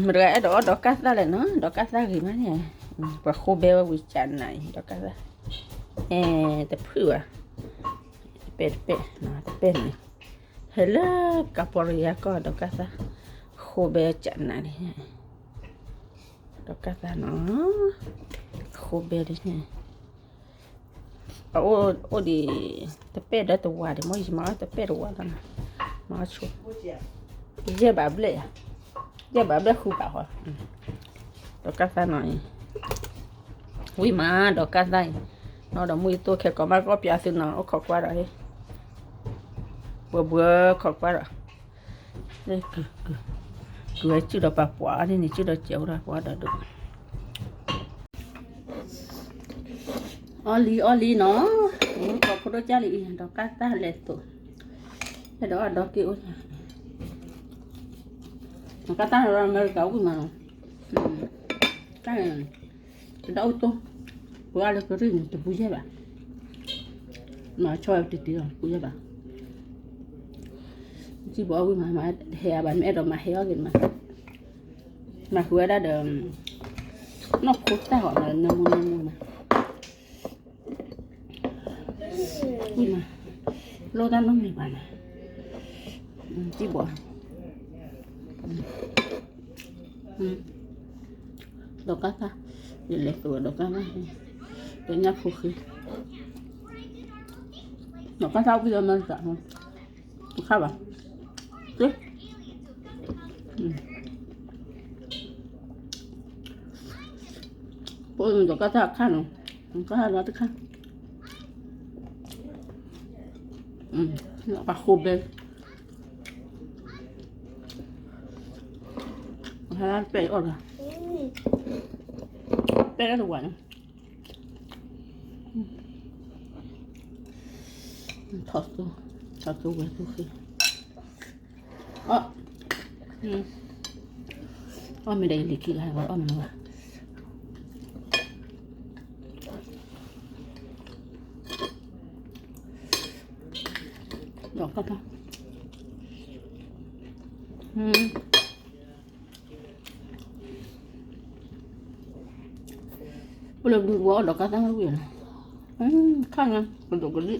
မတဂၤအဲၣ်ဒိးအီၣ်ဒီးကၢ်သၣ်လဲၣ်နီၤ, ဒီးကၢ်သၣ်ဂ့ၤမးန့ၣ်, ပှၤဃိဘဲဝဲဝံၤကနးအံၤ ဒီးကၢ်သၣ်, အဲ တဖုၣ်ဘၣ်, တပဲၣ်တပဲၣ်, တပဲၣ်န့ၣ်, ဟဲလၢကၤပီရယါကီၢ်ဒီးကၢ်သၣ်, ဃိဘဲကနးန့ၣ်, ဒီးကၢ်သၣ်နီၤ, ဃိဘဲဒ်န့ၣ် အအိၣ်ဒံး တပဲၣ်ဒီးတဝၤဒံး မ့ၢ်ယမၤအီၣ်တပဲၣ်တဝၤလီၤနီၤ, မၤအီၣ်ဆိ, ယဲၢ်ဘးဘျဲၣ်ယၤ, ယဲၢ်ဘးဘျဲၣ်ဃုဘးဃီ, ဒီးကၢ်သၣ်နီၤအံၤ, ဝံၣ်မးဒီးကၢ်သၣ်အံၤ, နီၤဒီးမုၢ်ယတိၢ်ခဲကိးမးကီၢ်ပၠးသုနီၤ အိၣ်ခိးကွၢ်ဒီး, ဘှဲဘှဲခိးကွၢ်ဒီး ကုၤဝဲစုဒီးပှၤပှၤအီၤန့ၣ်န့ၣ် စုဒီးစဲးအိၣ်ဒီးပှၤဒီးဒိၣ်, အီၣ်လံအီၣ်လံနီၤ, ကိးဖိဒိၣ်ကၢ်လံအံၤ ဒီးကၢ်သၣ်လဲၤသိး, ဖဲဒီးအီၣ်ဒီးက့ၤအိၣ်, ကၢ်သၣ်န့ၣ်ဒီးအမဲရကၤဝံၣ်မးနီၤ, တၢ်န့ၣ် တဒၣ်အိၣ်တိၢ်, ပှၤလၢကရံၣ်န့ၣ် တပူၤယဲၢ်ဘၣ်, မၤဆီတတံၤလီၤ ပူၤယဲၢ်ဘၣ်, စံၣ်ဘီအီၣ်ဝံၣ်မး မၤဟဲအါဘၣ် မ့ၢ်အဲၣ်ဒိးမၤဟဲအီၣ်ဂ့ၤမး, မၤဃုာ်ဝဲဒၣ်ဒီး, နီၢ်ခိတၢ်ဂီၤမး နၢမူနၢမူမး ဝံၣ်မး, လိၣ်တၢ်နီတမံၤဘၣ်န့ၣ်, စံၣ်ဘီ, ဒီးကၢ်သၣ်, ယလဲၤသိးဒီးကၢ်သၣ်, ဒီးညၣ်ဖိဃ့, ဒီးကၢ်သၣ်အိၣ်ဖဲအမဲရကၤ, တခါဘၣ်, ပအိၣ်ဒီးကၢ်သၣ်အခါ, ကၢ်သၣ်လီၤတခါ, ပှၤဃိဘဲ, ဟဲပဲအီၣ်ဒီး, ပဲတဝၤန့ၣ်, ထီၣ်သူ, ထီၣ်သူဝဲသူဃ့, အီၣ်မ့ၢ်ဒီးယလံၤခံဂၤ အီၣ်မ့ၢ်လီၤဘၣ်, ဒီးကၢ်သၣ်, ပလၢဘုဝဲအီၣ်ဒီးကၢ်သၣ်ဝံၤလီၤ, ခါညါ ကဒိးကဒံၣ်, ဟဲတုၤလၢ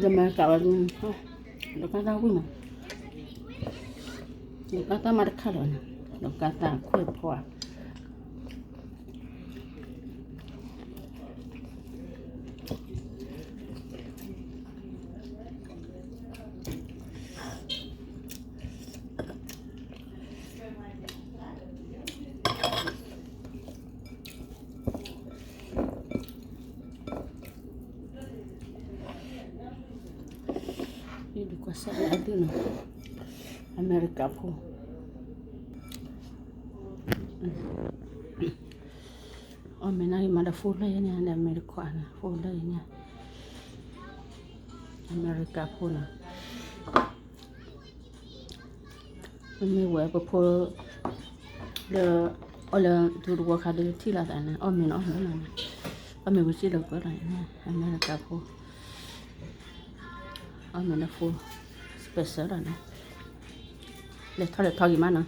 အမဲရကၤဝဲဒၣ်, ဒီးကၢ်သၣ်ဝံၤမး, ဒီးကၢ်သၣ်မးတခါလီၤန့ၣ်, ဒီးကၢ်သၣ်ခွဲးဖီဧါ ဒုးကွၢ်စၢ်ဒၣ်ဒုးနီၤ, အမဲရကၤဖိ, အီၣ်မ့ၢ်နၤဂ့ၤမးဒီး ဖိလၢယဲန့ၣ် အမဲရကၤန့ၣ် ဖိလၢယဲန့ၣ်, အမဲရကၤဖိနီၤ, မ့ၢ်ဝဲပဖိ လၢ အီၣ်လၢ ထူတဝီခါဒီးထံၣ်လိာ်သးန့ၣ် အီၣ်မ့ၢ်နီၤ အီၣ်မ့ၢ်နီၤန့ၣ်, အီၣ်မ့ၢ်ဝံၤစ့ၢ်လီၤကွဲလီၤန့ၣ် အမဲရကၤဖိ, အီၣ်မ့ၢ်လၢဖိ special လီၤန့ၣ်, လဲၤထီၣ်လဲၤထီဂ့ၤမးနီၤ.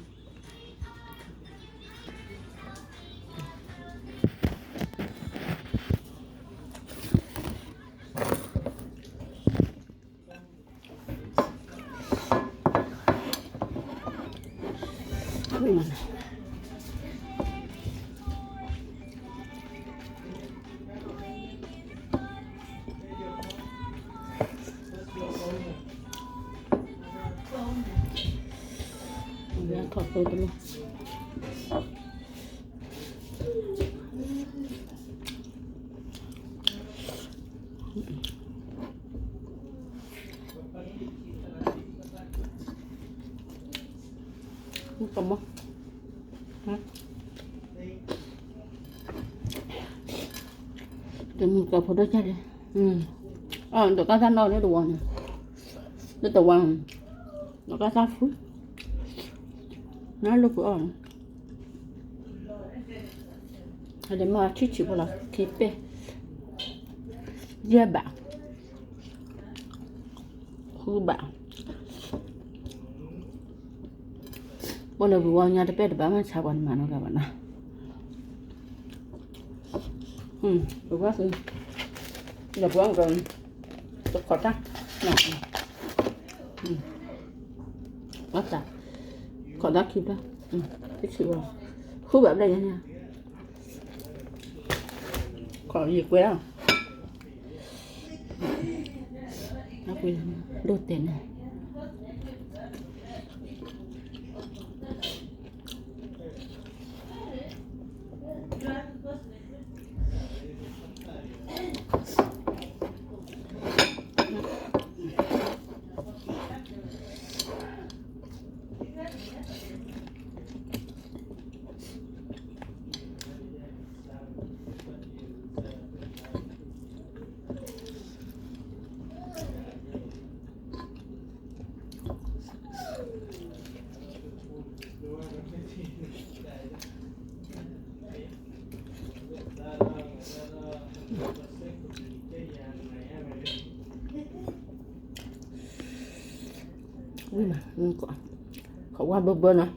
တမုၢ်ကီၢ်ဖိဒိၣ်ကၢ်ဒီး, အီၣ်ဒီးကၢ်သၣ်နီၣ်လၢတဝီန့ၣ်, လၢတဝီ, ဒီးကၢ်သၣ်ဖု, နလိၣ်ပအီၣ်န့ၣ်, အဒမၤထံၣ်ဆံးဖိလီၤ ခံပဲၢ်, ယဲၢ်ဘး, ဃုဘၣ်, ပလၢပဝီညါတပဲၢ်တဘၣ်မ့ၢ်ဆါပှၤနမၤနီတဂၤဘၣ်နီၤ, ပဝီသု, ဒီးပဝီက, တခီတၢ်, အသး, ခီတၢ်ခံဖျၢၣ်, တဆံးဝဲ, ဃုဘၣ်ဘျဲၣ်ညါန့ၣ်, ခီယကွဲး, ဒိၣ်တဲာ်န့ၣ် ဝံၤမး, ခီဝါဘၢဘၢနီၤ,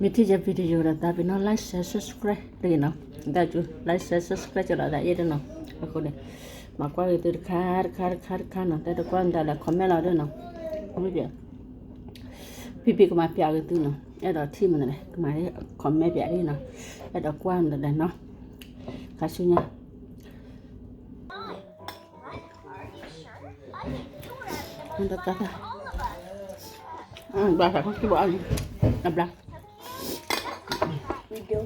မ့ၢ်ထံၣ်ယ video ဒီး သးပ့ၤနီၣ် like share subscribe တဂ့ၤနီၤ, သးကၠူ like share subscribe ကၠီလီၤသးအ့ၣ်တနီၤ, အဃိန့ၣ် မၤကွၢ်ဂ့ၤသုတခါတခါတခါတခါနီၤ, တဲတကွၢ်မတၤလဲၣ် comment လီၤဒၣ်နီၤ, မ့ၢ်ပျဲ ဖံဖံကမၤပျးဂ့ၤသုနီၤ, အဲၣ်ဒိးထံၣ်မနုၤလဲၣ် ကမၤ comment ပျးဒၣ်နီၤ, အဲၣ်ဒိးကွၢ်မနုၤလဲၣ်နီၤ, ခါဆူညါ တၢ်, ဘျါသးခိၣ်ဘၣ်အီၤန့ၣ်, အဘျါ, ယဃိလၢက့ၤနၤ, ထီၣ်, ထီၣ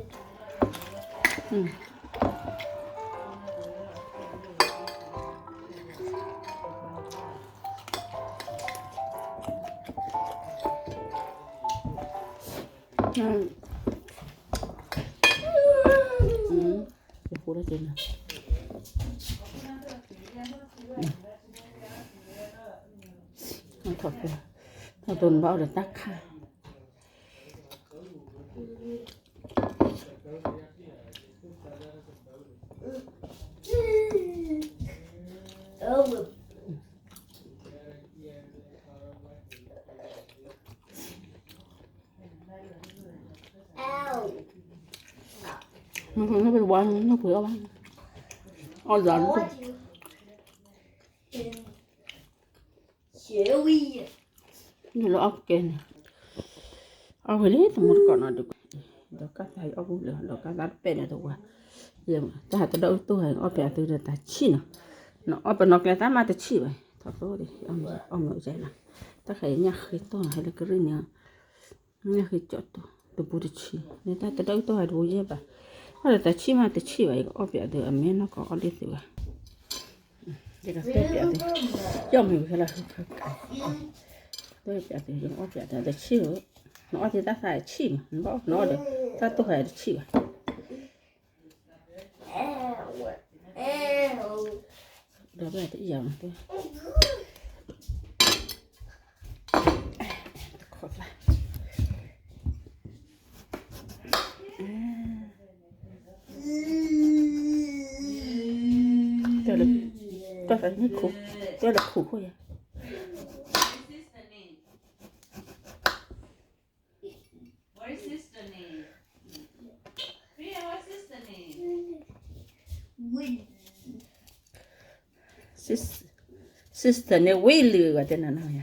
်တိၢ်နဘၣ်အိၣ်ဒီးတၢ်ခါ နပဝါနပှ့ၤအီၣ်ဘၣ်, အီၣ်ယၤန, နလၢအီၣ်ကဲန့ၣ်, အီၣ်ဝဲလၢတမူတကိးနီၤဒုး, ဒီးကၢ်သးအီၣ်ပူၤလၢ ဒီးကၢ်သးတပဲာ်ဒီးတဝါ, တၢ်တဒၢအုၣ်တိၢ်ဟဲအီၣ်ပၠးသုဒီးတၢ်ဆံၣ်နီၤ, နအီၣ်ပနီၣ်ကျဲတၢ်မးတဆံၣ်ဘၣ်, ထီၣ်တိၢ်ဒံး, အီၣ်မ့ၢ်အီၣ်မ့ၢ်အီၣ်နီၤ, တၢ်ဃဲၤညၣ်ဃ့တီၢ်နီၤ ဟဲလၢကရံၣ်န့ၣ် မ့ၢ်ဃ့ကၠီၣ်တိၢ်တပူၤတဆံး, မ့ၢ်တၢ်တဒၢအုၣ်တိၢ်ဟဲတပူၤယဲၢ်ဘၣ်, အီၣ်ဒီးတၢ်ဆံၣ်မးတဆံၣ်ဘၣ်, ယကအီၣ်ပၠးသု အမဲာ်နီၢ်ကအီၣ်ဒ်သုဘၣ်, ယကတဲပၠးသု, ယီၣ်မ့ၢ်ဝဲခဲလၢာ်, တဲပၠးသု ယကအီၣ်ပၠးသုတဆံၣ်ဧိၤ, နအီၣ်သ့တၢ်သးတဆံၣ်မး, နဘၣ်အီၣ်နအီၣ်ဒီး တၢ်တိၢ်ဟဲတဆံၣ်ဘၣ် ဒီးဘၣ်တအံၤအီၤ, တခီၣ်သး, တၢ်လၢ, တၢ်လၢခိၣ်, တၢ်လၢခိၣ်ခိၣ်ယၤ What is sister name? Priya, what's sister name? Willy. Sis, sister န့ၣ် ဝံၤလံ ဝဲတဲနၤနီၤယၤ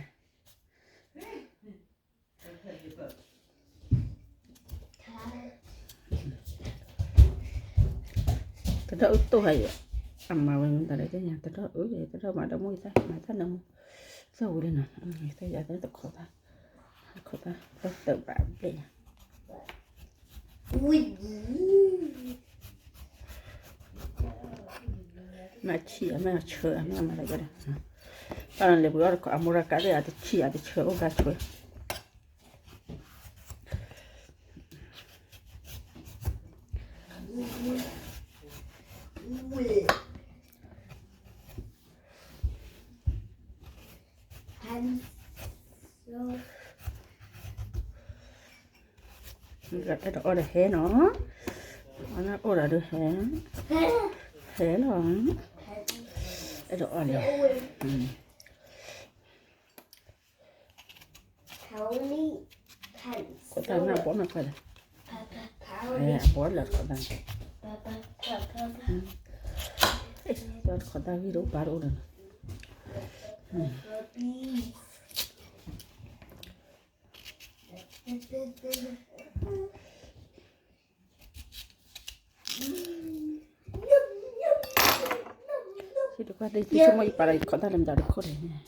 တဒီးအုၣ်တိၢ်ဟဲယၤ, အမၤဝဲမတၤလဲၣ်ညါ, တဒီးအုၣ်, တဒီးမၤဒီးမိၢ်သၣ်, မၤသၣ်နမိၢ်, သၣ်ဝံၤလံနီၤ, သၣ်ယၤသၣ်တခိးသၣ်, တခိးသၣ်, တၢ်သၢဘၣ်ဘျဲၣ်ညါ, မ့ၢ်ဆံၣ်, မ့ၢ်ဆၢ, မ့ၢ်မၤတၢ်ကဲဒီး, တၢ်လဲၤပှ့ၤအီၣ်တခိး အမိၢ်ရၢ်ကးသ့ၣ် အတဆံၣ် အတဆၢ အိၣ်ကါဆၢ တၢ်တအီၣ်ဒီးဟဲနီၤ, အအိၣ်ဒီးဟဲ, ဟဲလီၤ, အဲၣ်ဒိးအီၣ်လံ, ခိးတၢ်မ့ၢ်အဘီမ့ၢ်ခွဲးလဲၣ်, အဘီလၢခိးတၢ်, တခိးတၢ်ဂံၢ်တအိၣ်ဘၣ်တအိၣ်ဒီး, ဟံၣ်တကွၢ်သ့ၣ် ဆိကမိၣ်ယပာ်လီၤယခိးတၢ်လၢမတၤတခိၣ်လဲၣ်,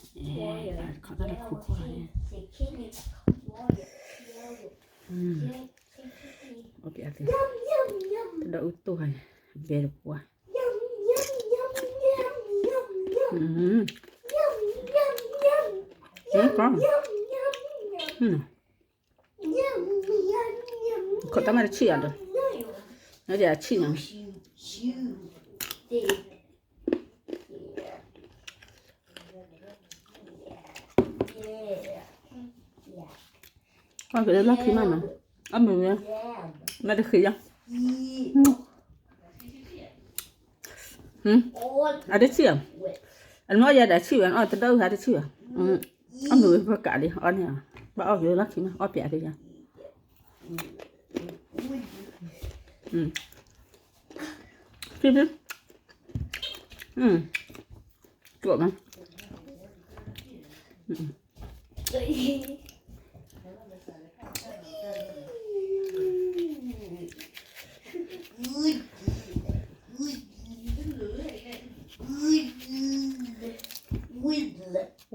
ခိးတၢ်လၢခိခိၣ်န့ၣ်, အီၣ်ပျးသ့, တဒီးအူတိၢ်ဂၤန့ၣ်, ဘဲတပှၢ်, ကီ, ခိးတၢ်မ့ၢ်တဆံၣ်အီၤဒီး, နဒ်အဆံၣ်နီၤ. အီၣ်က့ၤလၢလီၢ်ခံမးနီၤ, အမုာ်ဝဲ, မ့ၢ်တဃံးယါ, အတဆံၣ်ဧါ, အနမ့ၢ်အီၣ်ယၤဒီးအဆံၣ်ဝဲ အီၣ်တဒၢအုၣ်ဟါတဆံၣ်ဘၣ်, အမုာ်ဝဲပကးလံ အီၣ်န့ၣ်, ဘၣ်အီၣ်က့ၤလၢလီၢ်ခံမး အီၣ်ပျးသ့ယါ, ဖံဖံ, ကိးမး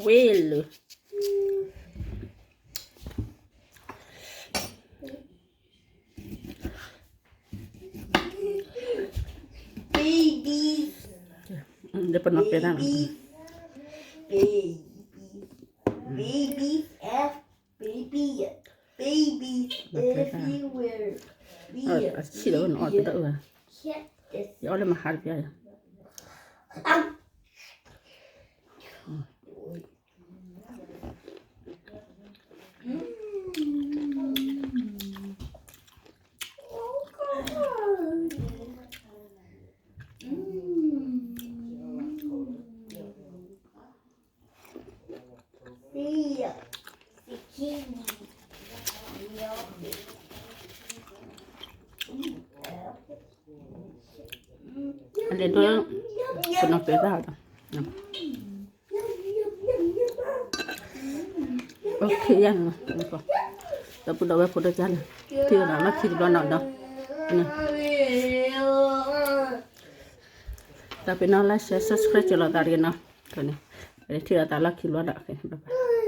ဝ့ၢ်လၢ babies, ဒီးပနီၢ်ပဲတၢ်နီၤ, babies, babies, baby, babies everywhere. အဆံၣ်လီၤဝဲန့ၣ် အီၣ်တဒၢအုၣ်ဧါ, ယအီၣ်လၢမဟါတပျၢ်ယါ. Okay, ယၤန့ၣ်, ဒီပုၢ်ဒီဝဲၢ်ဖိဒိၣ်ကၢ်လၢ်, ထံၣ်လိာ်သးလီၢ်ခံတဘျီနီၤဒီး, တၢ်ပ့ၤနီၣ် like, share, subscribe ကၢၤလိာ်သးတဂ့ၤနီၤ, ထံၣ်လိာ်သးလီၢ်ခံတဘျီဒီး, bye bye.